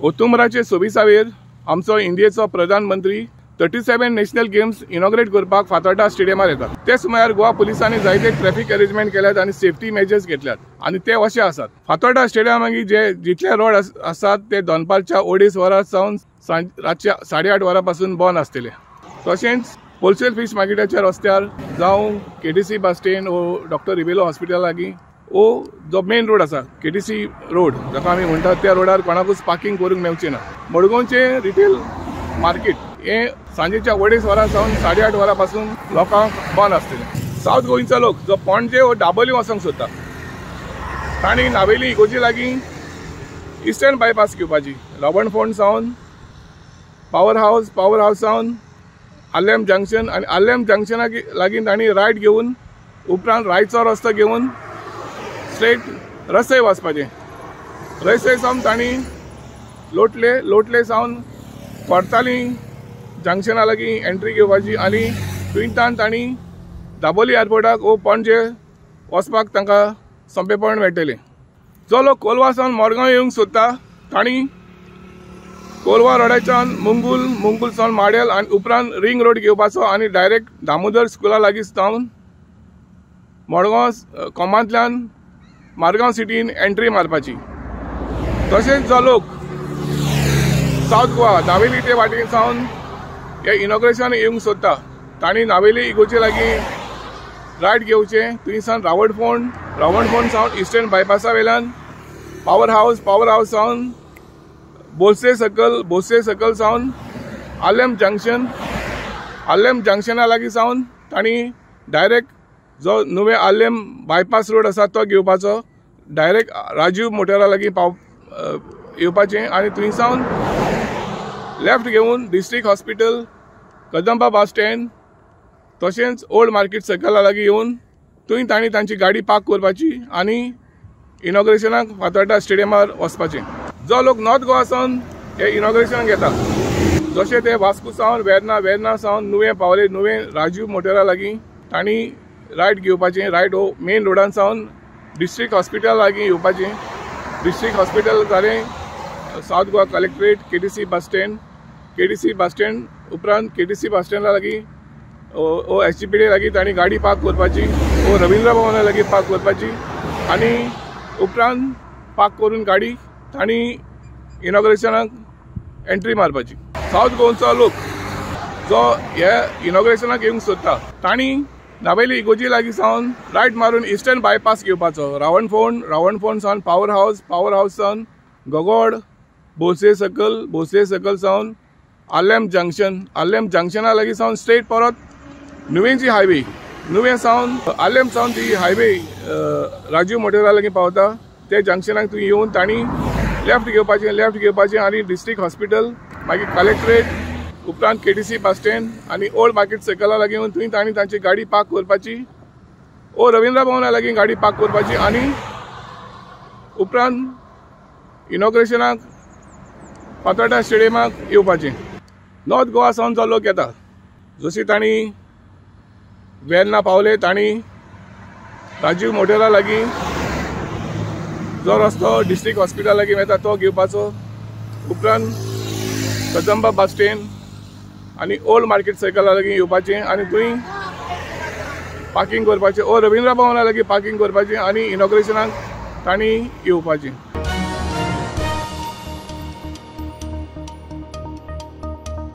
ओतुमराचे 26वेर आमचो इंडियेचो प्रधानमंत्री 37 national games inaugurate करपाक फातोर्डा स्टेडियमार येतात. तेच म्हळ्यार गोवा पुलिसांनी जायते ट्रॅफिक अरेंजमेंट केल्यात आनी सेफ्टी मेजर्स घेतल्यात आनी ते अशे आसात. फातोर्डा स्टेडियमा मागीर जे जितले रोड आसात ते दनपारच्या 2:30 वरां सावन रातच्या 8:30 वरां पासून बंद आसतले. तशेंच होलसेल फीश मार्केटाच्या रस्त्यार जावं केटीसी बस स्टँड वो डॉक्टर रिबेलो हॉस्पिटल लागीं वो जो मेन रोड आसा केटीसी रोड जाका आमी म्हणटात त्या रोडार कोणाकूच पार्किंग करूंक मेळचें ना. मडगांवचें रिटेल मार्केट हे सांजेच्या 2:30 वरां सावन 8:30 वरां पासून लोकांक बंद आसतलें. सावथ गोंयचो लोक जो पणजे वो दाबोली वचोंक सोदता तांणी नावेली इगोजी लागीं इस्टर्न बायपास घेवपाची. रावणफोंड सावन पावर हावस, पावर हावस सावन आर्लेम जंक्शन आनी आर्लेम जंक्शना लागीं तांणी रायट घेवन उपरांत रायचो रस्तो घेवन स्ट्रेट रसय वचपाचें. रसय सावन तांणी लोटले, लोटले सावन कोर्ताली जंक्शना लागीं एंट्री घेवपाची आनी थंयच्यान तांणी दाबोली एअरपोर्टाक वो पणजे वचपाक तांकां सोंपेपण मेळटलें. जो लोक कोलवा सावन मडगांव येवंक सोदता तांणी कोलवा रोडाच्यान मुंगूल, मुंगूल सावन माडेल आनी उपरांत रिंग रोड घेवपाचो आनी डायरेक्ट दामोदर स्कुला लागीं सावन मडगांव कोमांतल्यान मारगांव सिटीन एंट्री मारपाची. तशेंच जो लोक सावथ गोवा नावेली ते वाटेन सावन हे इनॉग्रेशन येवंक सोदता तांणी नावेली इगोजे लागीं रायट घेवचें. थंय सावन रावणफोंड, रावणफोंड सावन इस्टर्न बायपासा वयल्यान पावर हावस, पावर हावस सावन बोरसे सर्कल, बोरसे सर्कल सावन आर्लेम जंक्शन, आर्लेम जंक्शना लागीं सावन तांणी डायरेक्ट जो नुवें आर्लेम बायपास रोड आसा तो घेवपाचो, डायरेक्ट राजीव मोटरा लागीं पाव येवपाचें आनी थंय सावन लेफ्ट घेवन district hospital, Kadamba bus stand तशेंच ओल्ड मार्केट सर्कला लागीं येवन थंय तांणी तांची गाडी पार्क करपाची आनी इनॉग्रेशनाक फातोर्डा स्टेडियमार वचपाचें. जो लोक नॉर्थ गोवा सावन हे इनॉग्रेशन घेता जशे ते वास्को सावन वेर्ना, वेर्ना सावन नुवें पावले, नुवें राजीव मोटरा लागीं तांणी रायट घेवपाचें. रायट हो मेन रोडान सावन डिस्ट्रिक्ट हॉस्पिटल लागीं येवपाचें. डिस्ट्रिक्ट हॉस्पिटल जालें South Goa collectorate, KTC bus stand, KTC bus stand उपरांत केटीसी बस स्टँडा लागीं ओ एसजीपीडी लागीं तांणी गाडी पार्क करपाची, ओ रविंद्र भवना लागीं पार्क करपाची आनी उपरांत पार्क करून गाडी तांणी इनॉग्रेशनाक एंट्री मारपाची. सावथ गोंयचो लोक जो हे इनॉग्रेशनाक येवंक सोदता तांणी नावेली इगोजी लागीं सावन रायट मारून इस्टर्न बायपास घेवपाचो. रावणफोंड, रावणफोंड सावन पावर हावस, पावर हावस सावन गोगोड, बोरसे सर्कल, बोरसे सर्कल सावन आर्लेम जंक्शन, आर्लेम जंक्शना लागीं सावन स्ट्रेट परत नुवेंची हायवे, नुवें सावन आर्लेम सावन ती हायवे राजीव मोटेरा लागीं पावता. ते जंक्शनाक थंय येवन तांणी लेफ्ट घेवपाचें, लेफ्ट घेवपाचें आनी डिस्ट्रिक्ट हॉस्पिटल, मागीर कलेक्टरेट, उपरांत केटीसी बस स्टँड आनी ओल्ड मार्केट सर्कला लागीं येवन थंय तांणी तांची गाडी पार्क करपाची, ओ रविंद्र भवना लागीं गाडी पार्क करपाची आनी उपरांत इनॉग्रेशनाक फातोर्डा स्टेडियमाक येवपाचें. नॉर्थ गोवा सावन जो लोक येता जशी तांणी वेर्ना पावले तांणी राजीव मोटेरा लागीं जो रस्तो डिस्ट्रिक्ट हॉस्पिटल लागीं वता तो घेवपाचो, उपरांत कदंबा बस स्टँड आनी ओल्ड मार्केट सर्कला लागीं येवपाचें आनी थंय पार्किंग करपाचें, ओ रविंद्र भवना लागीं पार्किंग करपाचें आनी इनॉग्रेशनाक तांणी येवपाचें.